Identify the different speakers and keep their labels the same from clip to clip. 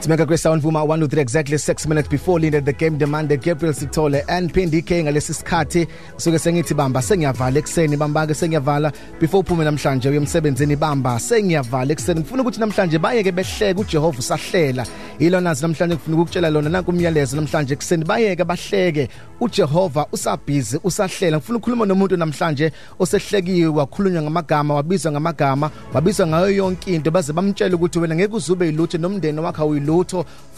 Speaker 1: It's Mega Grace Sound Vuma 103, exactly 6 minutes before Linda the Game demanded Gabriel Sithole and Phindi K. Ngalesi sikhathi suke sengithi bamba sengiyavala ekseni, bamba ke sengiyavala before uphume namhlanje uye emsebenzini, bamba sengiyavala ekseni. Ngifuna ukuthi namhlanje bayeke behleke, uJehova usahlela. Ilona namhlanje ngifuna ukukutshela lona, nanku umyalezo namhlanje ekseni, bayeke bahleke, uJehova usabhizi usahlela. Ngifuna ukukhuluma nomuntu namhlanje osehlekiwe, wakhulunywa ngamagama, wabizwa ngamagama, wabizwa ngayo yonke into, baze bamtshela ukuthi wena ngeke uzube ilutho nomndeni wakho awuyilutho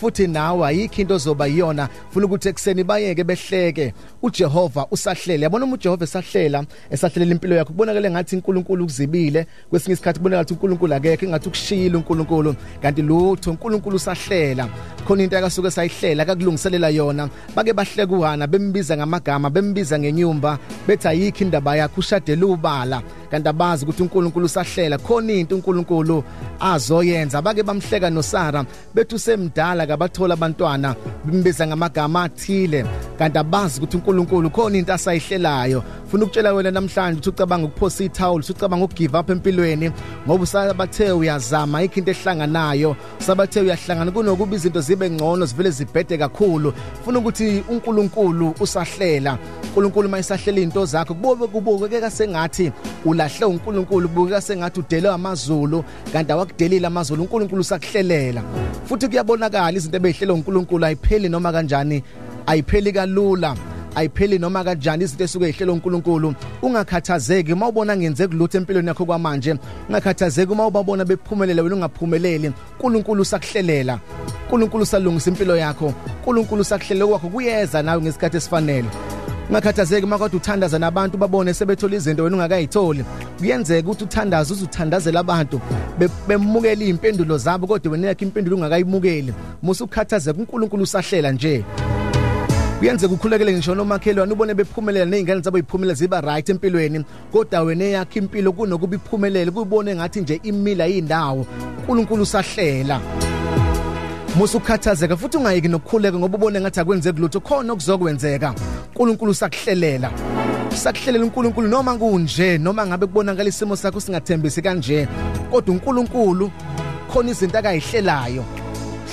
Speaker 1: futhi nawe ayikho into ozoba yiyona. Funa ukuthi ekseni bayeke behleke, uJehova usahlela. Yabona uma uJehova esahlela, esahlelela impilo yakho, kubonakala ngathi uNkulunkulu ukuzibile, kwesinye isikhathi kubonakala ngathi uNkulunkulu akekho, engathi ukushiyile uNkulunkulu, kanti lutho, uNkulunkulu usahlela. Khona into akasuke sayihlela akakulungiselela yona. Bake bahleka uHana, bembiza ngamagama, bembiza ngenyumba, bethi ayikho indaba yakho, ushadele ubala, kanti abazi ukuthi uNkulunkulu usahlela. Khona into uNkulunkulu azoyenza. Bake bamhleka noSara, bethi usemdala kabathola abantwana, bembiza ngamagama athile, kanti abazi ukuthi uNkulunkulu khona into asayihlelayo. Funa ukutshela wena namhlanje ukuthi ucabanga ukuphosa ithawula, ucabanga ukugive up empilweni, ngoba usabathe uyazama, ayikho into ehlanganayo, usabathe uyahlangana, kunokuba izinto zibe ngcono zivele zibhede kakhulu. Funa ukuthi uNkulunkulu usahlela. uNkulunkulu mayisahlela izinto zakho, kubukeka sengathi ulahle uNkulunkulu, kubukeka sengathi udele amazulu, kanti awakudelile amazulu, uNkulunkulu usakuhlelela. Futhi kuyabonakala izinto ebehlela uNkulunkulu ayipheli noma kanjani, ayipheli kalula, ayipheli noma kanjani izinto esuke ehlelo uNkulunkulu. Ungakhathazeki uma ubona ngenzeka lutho empilweni yakho kwamanje, ungakhathazeki uma ubabona bephumelela wena ungaphumeleli. uNkulunkulu usakuhlelela, uNkulunkulu usalungisa impilo yakho, uNkulunkulu usakuhlelela kwakho kuyeza nawe ngesikhathi esifanele. Ungakhathazeki uma kodwa uthandaza nabantu babone sebethola izinto wena ungakayitholi. Kuyenzeka ukuthi uthandaze uzuthandazela abantu bemukele izimpendulo zabo, kodwa wena yakho impendulo ungakayimukeli. Musu ukhathazeka, uNkulunkulu usahlela nje. Kuyenzeka ukhulekele ngisho nomakhelwane ubone bephumelela nezingane zabo iphumelela ziba right empilweni, kodwa wena yakho impilo kunokuba iphumelele kuyibone ngathi nje imila indawo. uNkulunkulu usahlela. Musu ukhathazeka futhi ungayiki nokukhuleka ngoba ubone ngathi akwenzeki lutho, khona okuzokwenzeka. uNkulunkulu usakuhlelela, usakuhlelela uNkulunkulu noma kunje, noma ngabe kubonakala isimo sakho singathembisi kanje, kodwa uNkulunkulu khona izinto akayihlelayo.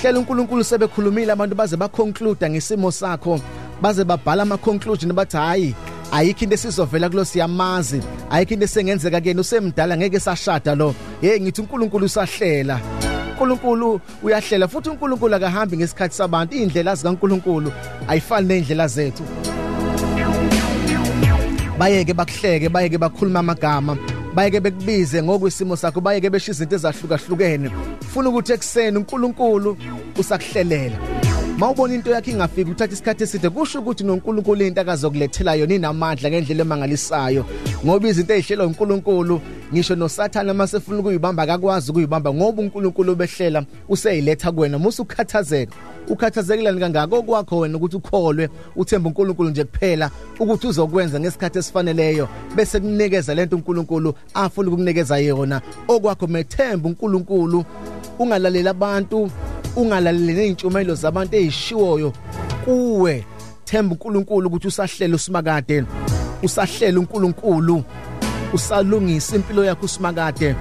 Speaker 1: Hlela uNkulunkulu, sebekhulumile abantu baze baconclude ngesimo sakho, baze babhala ama conclusion bathi hayi ayikho into esizovela kulo, siyamazi, ayikho into esengenzeka kuyena, usemdala ngeke sashada lo. Hey, ngithi uNkulunkulu usahlela, uNkulunkulu uyahlela. Futhi uNkulunkulu akahambi ngesikhathi sabantu, indlela zikaNkulunkulu ayifani nezindlela zethu. Bayeke bakuhleke, bayeke bakhuluma amagama, bayeke bekubize ngokwesimo sakho, bayeke besho izinto ezahlukahlukene. Funa ukuthi ekseni uNkulunkulu usakuhlelela. Mawubona into yakhe ingafiki uthatha isikhathi eside, kusho ukuthi noNkulunkulu into akazokulethela yona inamandla ngendlela emangalisayo, ngoba izinto ezihlelwa uNkulunkulu ngisho noSathana masefuna ukuyibamba akakwazi ukuyibamba, ngoba uNkulunkulu obehlela useyiletha kuwena. Musu ukhathazeka, ukhathazekelani kangako kwakho wena ukuthi ukholwe uthembe uNkulunkulu nje kuphela ukuthi uzokwenza ngesikhathi esifaneleyo, bese kunikeza lento uNkulunkulu afuna ukukunikeza yona. Okwakho methemba uNkulunkulu, ungalaleli abantu, ungalaleli nezintshumayelo zabantu ezishiwoyo kuwe. Themba uNkulunkulu ukuthi usahlela usimakade, usahlela uNkulunkulu, usalungisa impilo yakho usimakade.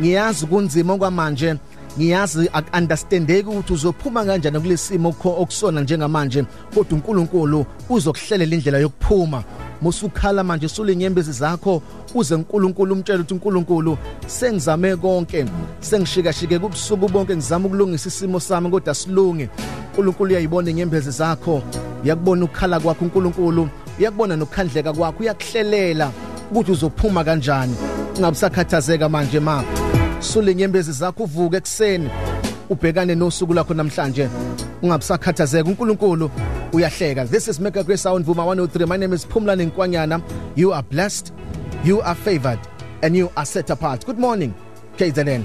Speaker 1: Ngiyazi kunzima kwamanje, ngiyazi akuunderstandeki ukuthi uzophuma kanjani kulesimo okusona njengamanje, kodwa uNkulunkulu uzokuhlelela indlela yokuphuma. Musukhala manje, sule inyembezi zakho, uze uNkulunkulu umtshele ukuthi uNkulunkulu sengizame konke, sengishikashike kubusuku bonke ngizama ukulungisa isimo sami kodwa silunge. uNkulunkulu uyayibona inyembezi zakho, uyakubona ukukhala kwakho uNkulunkulu, uyakubona nokukhandleka kwakho, uyakuhlelela ukuthi uzophuma kanjani. Ungabusakhathazeka manje ma, sule inyembezi zakho, uvuke ekseni ubhekane nosuku lakho namhlanje, ungabusakhathazeka, uNkulunkulu uyahleka. This is Mega Grace Sound Vuma 103. My name is Phumlani Nkwanyana. You are blessed, you are favored, and you are set apart. Good morning, KZN.